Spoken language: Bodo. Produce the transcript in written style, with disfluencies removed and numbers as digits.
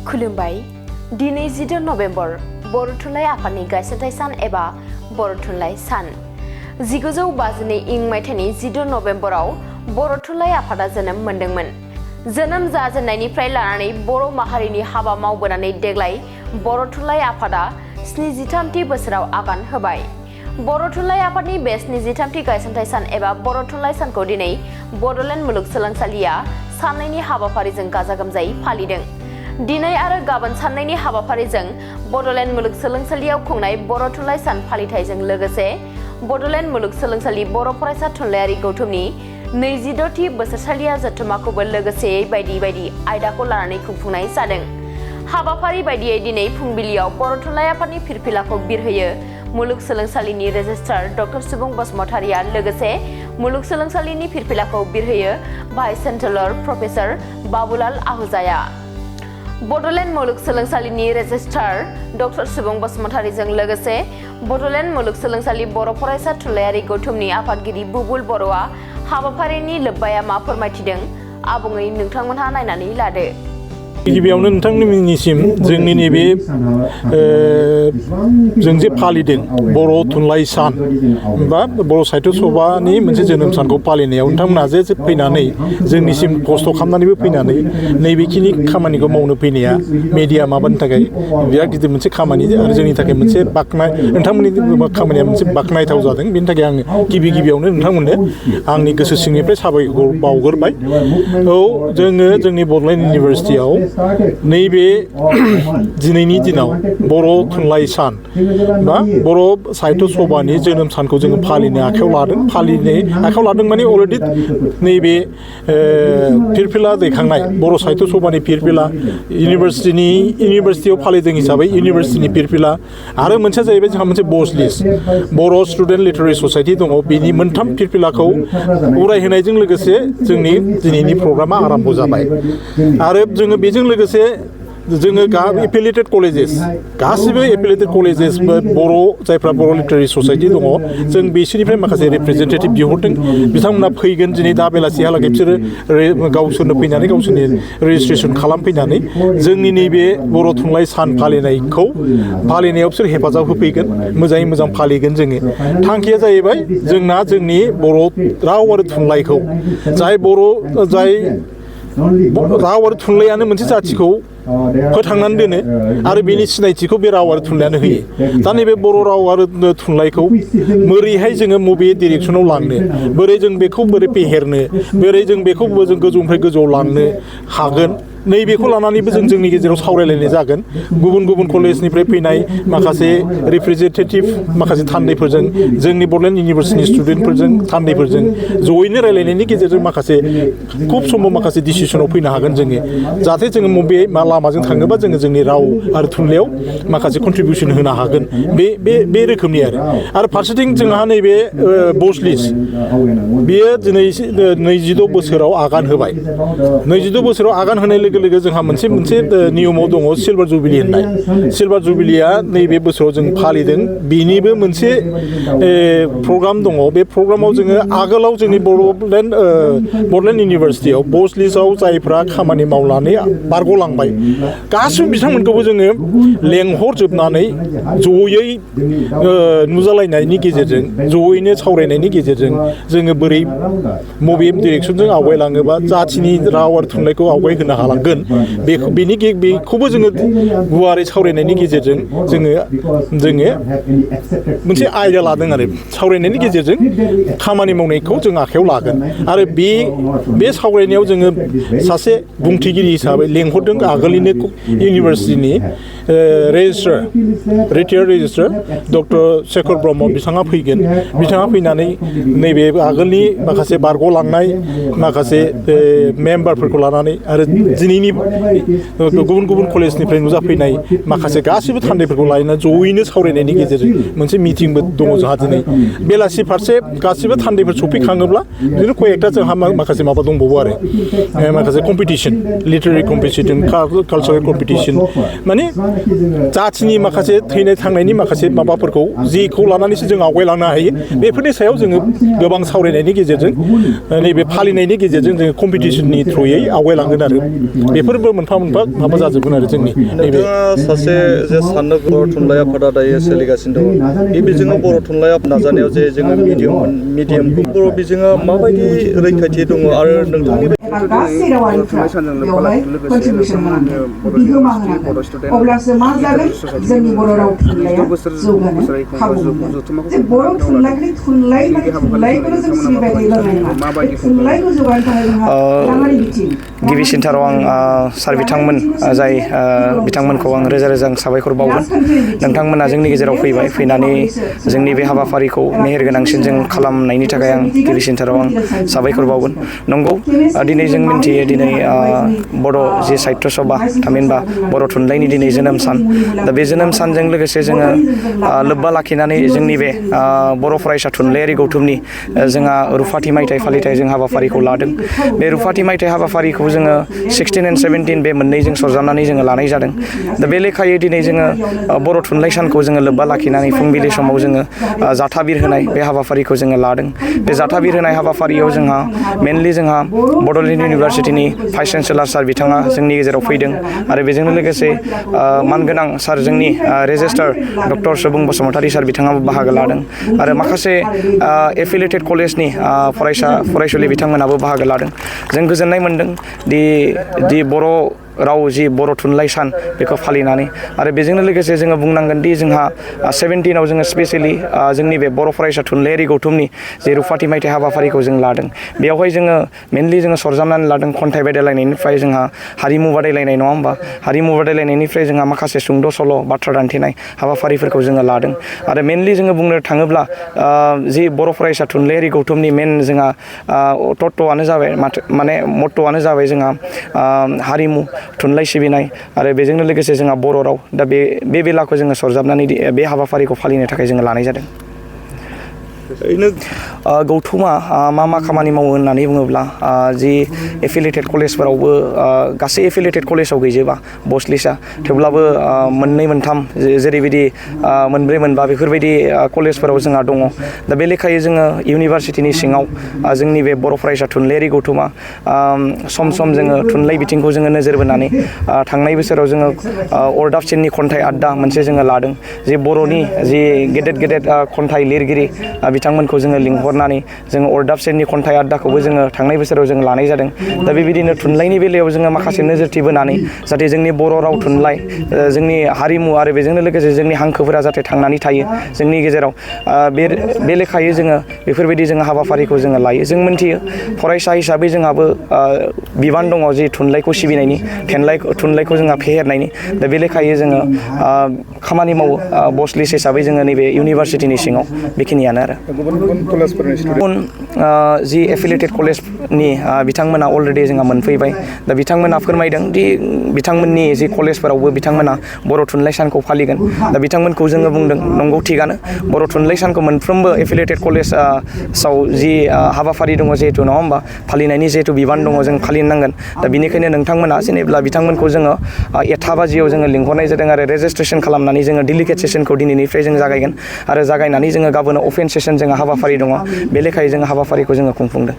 खुलुमबाय दिनै 10 नभेम्बर बर' थुनलाइ आफादनि गायसनथाइ सान एबा बर' थुनलाइ सान 1952 इं मायथाइनि 10 नभेम्बराव बर' थुनलाइ आफादा जोनोम मोनदोंमोन। जोनोम जाजेननायनिफ्राय लानानै बर' माहारिनि हाबा मावबोनानै देग्लाय बर' थुनलाइ आफादा 73थि बोसोराव आगान होबाय। बर' थुनलाइ आफादनि बे 73थि गायसनथाइ सान एबा बर' थुनलाइ सानखौ दिनै बड'लेण्ड मुलुगसोलोंसालिया साननैनि हाबाफारिजों गाजा गोमजायै फालिदों। दिनै आरो गाबोन साननैनि हाबाफारिजों बड'लेण्ड मुलुगसोलोंसालियाव खुंनाय बर' थुनलाइ सान फालिथायजों लोगोसे बड'लेण्ड मुलुगसोलोंसालि बर' फरायसा थुनलाइयारि गौथुमनि 26थि बोसोरसालिया जथुम्माखौबो लोगोसेयै बायदि बायदि आयदाखौ लानानै खुंफुंनाय जादों। हाबाफारि बायदियै दिनै फुंबिलियाव बर' थुनलाइ आफादनि फिरफिलाखौ बिरहोयो मुलुगसोलोंसालिनि रेजिस्ट्रार डक्टर सुबुं बसुमतारिया लोगोसे मुलुगसोलोंसालिनि फिरफिलाखौ बिरहोयो भाइस चेन्सेलर प्रफेसर बाबुलाल आहुजाया। बड'लेण्ड मुलुगसोलोंसालिनि रेजिस्ट्रार डक्टर सुबुं बसुमतारिजों लोगोसे बड'लेण्ड मुलुगसोलोंसालि बर' फरायसा थुनलाइयारि गौथुमनि आफादगिरि बुबुल बर'आ हाबाफारिनि लोब्बाया मा फोरमायथिदों आबुङै नोंथांमोनहा नायनानै लादो। गिबियावनो नोंथांमोननिसिम जोंनि नैबे जों जे फालिदों बर' थुनलाइ सान बा बर' साहित्य सभानि मोनसे जोनोम सानखौ फालिनायाव नोंथांमोनहा जे फैनानै जोंनिसिम खस्थ' खालामनानैबो फैनानै नैबेखिनि खामानिखौ मावनो फैनाया मेडिया माबानि थाखाय बिराद गिदिर मोनसे खामानि आरो जोंनि थाखाय मोनसे नोंथांमोननि खामानिया मोनसे बाख्नायथाव जादों। बेनि थाखाय आङो गिबियावनो नोंथांमोननो आंनि गोसो सिंनिफ्राय साबायखर बावग्रोबाय। औ जोङो जोंनि बड'लेण्ड इउनिभारसिटियाव नैबे दिनैनि दिनाव बर' थुनलाइ सान बा बर' साहित्य सभानि जोनोम सानखौ जोङो फालिनो आखायाव लादों माने अलरेडि नैबे फिरफिला दैखांनाय बर' साहित्य सभानि फिरफिला इउनिभारसिटियाव फालिदों हिसाबै इउनिभारसिटिनि फिरफिला आरो मोनसेया जाहैबाय जोंहा मोनसे बस लिस्ट बर' स्टुडेन्ट लिटारेरि ससाइटि दङ बेनि मोनथाम फिरफिलाखौ उरायहोनायजों लोगोसे जोंनि दिनैनि प्रग्रामा आराम्भ जाबाय। आरो जोङो बेजों लोगोसे जोङो एफिलिएटेड कलेजेस गासिबो एफिलिएटेड कलेजेस बर' जायफ्रा बर' लिटारेरि ससाइटि दङ जों बिसोरनिफ्राय माखासे रिप्रेजेन्टेटिभ बिहरदों। बिथांमोना फैगोन दिनै दा बेलासिहालागै बिसोरो गावसोरनो फैनानै गावसोरनि रेजिस्ट्रेसन खालामफैनानै जोंनि नैबे बर' थुनलाइ सान फालिनायाव बिसोर हेफाजाब होफैगोन मोजाङै मोजां फालिगोन। जोङो थांखिया जाहैबाय जोंना जोंनि बर' राव आरो थुनलाइखौ राव आरो थुनलाइयानो मोनसे जाथिखौ फोथांनानै दोनो आरो बेनि सिनायथिखौ बे राव आरो थुनलाइयानो होयो। दा नैबे बर' राव आरो थुनलाइखौ बोरैहाय जोङो बबे डिरेक्सनाव लांनो बोरै फेहेरनो बोरै जों बेखौ जों गोजौनिफ्राय गोजौआव लांनो हागोन नैबेखौ लानानैबो जों जोंनि गेजेराव सावरायलायनाय जागोन। गुबुन गुबुन कलेजनिफ्राय फैनाय माखासे रिप्रेजेन्टेटिभ माखासे थान्दैफोरजों जोंनि बड'लेण्ड इउनिभारसिटिनि स्टुडेन्टफोरजों थान्दैफोरजों जयैनो रायलायनायनि गेजेरजों माखासे खुब समाव माखासे डिसिसनाव फैनो हागोन जोङो जाहाथे जोङो बबे लामाजों थाङोबा जोङो जोंनि राव आरो थुनलाइयाव माखासे कन्ट्रिबिउसन होनो हागोन बे रोखोमनि आरो फारसेथिं जोंहा नैबे बस लिस्ट बेयो दिनै 26 बोसोराव आगान होबाय। 26 बोसोराव आगान होनाय लोगो लोगो जोंहा मोनसे नियमाव दङ सिलभार जुबिलि होननाय। सिलभार जुबिलिया नैबे बोसोराव जों फालिदों बेनिबो मोनसे प्रग्राम दङ। बे प्रग्रामाव जोङो आगोलाव जोंनि बड'लेण्ड इउनिभारसिटियाव बस लिस्टआव जायफ्रा खामानि मावनानै बारग'लांबाय गासिबो बिथांमोनखौबो जोङो लेंहरजोबनानै जयै नुजालायनायनि गेजेरजों जयैनो सावरायनायनि गेजेरजों जोङो बोरै बबे डिरेक्सनजों आवगायलाङोबा जाथिनि राव आरो थुनलाइखौ आवगायहोनो हालांगोन बेखौबो जोङो गुवारै सावरायनायनि गेजेरजों जोङो मोनसे आयदा लादों आरो सावरायनायनि गेजेरजों खामानि मावनायखौ जों आखायाव लागोन। आरो बे सावरायनायाव जोङो सासे बुंथिगिरि हिसाबै लेंहरदों आगोलनिनो इउनिभारसिटिनि रिटायार्ड रेजिस्ट्रार डक्टर शेखर ब्रह्म बिथाङा फैगोन। बिथाङा फैनानै नैबे आगोलनि माखासे बारग'लांनाय माखासे मेम्बारफोरखौ लानानै आरो दिनैनि गुबुन गुबुन कलेजनिफ्राय नुजाफैनाय माखासे गासिबो थान्दैफोरखौ लानानै जयैनो सावरायनायनि गेजेरजों मोनसे मिटिंबो दङ जोंहा दिनै बेलासि फारसे गासिबो थान्दैफोर सफैखाङोब्ला बिदिनो कयेकथा जोंहा माखासे माबा दंबावो आरो माखासे competition literary competition cultural competition माने जाथिनि माखासे थैनाय थांनायनि माखासे माबाफोरखौ जेखौ लानानैसो जों आवगायलांनो हायो बेफोरनि सायाव जोङो गोबां सावरायनायनि गेजेरजों नैबे फालिनायनि गेजेरजों जोङो कम्पिटिसननि थ्रुयै आवगायलांगोन आरो बेफोरबो मोनफा मोनफा माबा जाजोबगोन आरो जोंनि नैबे सासे जे साननो बर' थुनलाइ आफादा दायो सोलिगासिनो दङ बे बिजोङाव बर' थुनलाइ नाजानायाव जे जोङो मिडियामखौ बर' बिजोङा माबायदि रैखाथि दङ आरो नोंथांनि गासै रावारिफ्रा बेवहाय कन्ट्रिबिउसन होनांगोन बिहोमा होनांगोन अब्लासो मा जागोन जोंनि बर' राव थुनलाइया जौगानो खाबु मोनगोन जे बर' थुनलाइखौनो जों सिबिबाय थायोब्ला नङा थुनलाइखौ जौगानो थाखाय जोंहा राङारि बिथिं गिबिसिनथाराव आं सार बिथांमोन जाय बिथांमोनखौ आं रोजा रोजा साबायखर बावगोन नोंथांमोना जोंनि गेजेराव फैनानै जोंनि बे हाबाफारिखौ मेहेरगोनांसिन जों खालामनायनि थाखाय आं गिबिसिनथाराव आं साबायखर बावगोन नंगौ दिनै जों मिन्थियो दिनै बड' जि साहित्य सभा थामहिनबा बर' थुनलाइनि दिनै जोनोम सान दा बे जोनोम सानजों लोगोसे जोङो लोब्बा लाखिनानै जोंनि बे बर' फरायसा थुनलाइयारि गौथुमनि जोंहा रुफाथि मायथाइ फालिथाय जों हाबाफारिखौ लादों बे रुफाथि मायथाइ हाबाफारिखौ जोङो 16 and 17 बे मोननैजों सरजाबनानै जोङो लानाय जादों दा बे लेखायै दिनै जोङो बर' थुनलाइ सानखौ जोङो लोब्बा लाखिनानै फुंबिलि समाव जोङो जाथा बिर होनाय बे हाबाफारिखौ जोङो लादों बे जाथा बिर होनाय हाबाफारियाव जोंहा मेनलि जोंहा बड'ल इउनिभारसिटिनि भाइस चेन्सेलर सार बिथाङा जोंनि गेजेराव फैदों आरो बेजोंनो लोगोसे मानगोनां सार जोंनि रेजिस्ट्रार डक्टर सुबुं बसुमतारी सार बिथाङाबो बाहागो लादों आरो माखासे एफिलिएटेड कलेजनि फरायसुलि बिथांमोनाबो बाहागो लादों जों गोजोननाय मोन्दों दि बर' राव जि बर' थुनलाइ सान बेखौ फालिनानै आरो बेजोंनो लोगोसे जोङो बुंनांगोन दि जोंहा 17आव जोङो स्पेसियेलि जोंनि बे बर' फरायसा थुनलाइयारि गौथुमनि जे रुफाथि मायथाइ हाबाफारिखौ जों लादों बेवहाय जोङो मेनलि जोङो सरजाबनानै लादों खन्थाइ बादायलायनायनिफ्राय जोंहा हारिमु बादायलायनाय नङा होमबा हारिमु बादायलायनायनिफ्राय जोंहा माखासे सुंद' सल' बाथ्रा दान्थेनाय हाबाफारिफोरखौ जोङो लादों आरो मेनलि जोङो बुंनो थाङोब्ला जि बर' फरायसा थुनलाइयारि गौथुमनि मेन जोंहा तत्त्वआनो जाबाय माने मत्त'आनो जाबाय जोंहा हारिमु थुनलाइ सिबिनाय आरो बेजोंनो लोगोसे जोंहा बर' राव दा बे बेलाखौ जोङो सरजाबनानै बे हाबाफारिखौ फालिनो थाखाय जोङो लानाय जादों गौथुमा मा खामानि मावो होननानै बुङोब्ला जि एफिलिएटेड कलेजफोरावबो गासै एफिलिएटेड कलेजाव गैजोबा बस लिस्टआ थेवब्लाबो मोननै मोनथाम जेरैबायदि मोनब्रै मोनबा बेफोरबायदि कलेजफोराव जोंहा दङ दा बे लेखायै जोङो इउनिभारसिटिनि सिङाव जोंनि बे बर' फरायसा थुनलाइयारि गौथुमा सम सम जोङो थुनलाइ बिथिंखौ जोङो नोजोर बोनानै थांनाय बोसोराव जोङो अरदाब सेननि खन्थाइ आड्डा मोनसे जोङो लादों जे बर'नि जि गेदेर खन्थाइ लिरगिरि बिथांमोनखौ जोङो लिंहरनानै जोङो अरदाब सेननि खन्थाइ आड्डाखौबो जोङो थांनाय बोसोराव जों लानाय जादों दा बेबायदिनो थुनलाइनि बेलायाव जोङो माखासे नोजोरथि बोनानै जाहाथे जोंनि बर' राव थुनलाइ जोंनि हारिमु आरो बेजोंनो लोगोसे जोंनि हांखोफोरा जाहाथे थांनानै थायो जोंनि गेजेराव बे लेखायै जोङो बेफोरबायदि जोङो हाबाफारिखौ जोङो लायो जों मिन्थियो फरायसा हिसाबै जोंहाबो बिबान दङ जि थुनलाइखौ सिबिनायनि थुनलाइखौ जोंहा फेहेरनायनि दा बे लेखायै जोङो खामानि मावो बस लिस्ट हिसाबै जोङो नैबे इउनिभारसिटिनि सिङाव बेखिनियानो आरो गुबुन जि एफिलिएटेड कलेजनि बिथांमोना अलरेडि जोंहा मोनफैबाय दा बिथांमोना फोरमायदों दि बिथांमोननि जि कलेजफोरावबो बिथांमोना बर' थुनलाइ सानखौ फालिगोन दा बिथांमोनखौ जोङो बुंदों नंगौ थिगानो बर' थुनलाइ सानखौ मोनफ्रोमबो एफिलिएटेड कलेजाव जि हाबाफारि दङ जिहेतु नङा होमबा फालिनायनि जिहेतु बिबान दङ जों फालिनांगोन दा बिनिखायनो नोंथांमोना जेनेब्ला बिथांमोनखौ जोङो 8 बाजियाव जोङो लिंहरनाय जादों आरो रेजिस्ट्रेसन खालामनानै जोङो डेलिगेट सेसनखौ दिनैनिफ्राय जों जागायगोन आरो जागायनानै जोङो गाबोन अपेन सेसन जोंहा हाबाफारि दङ बे लेखायै जोङो हाबाफारिखौ जोङो खुंफुंदों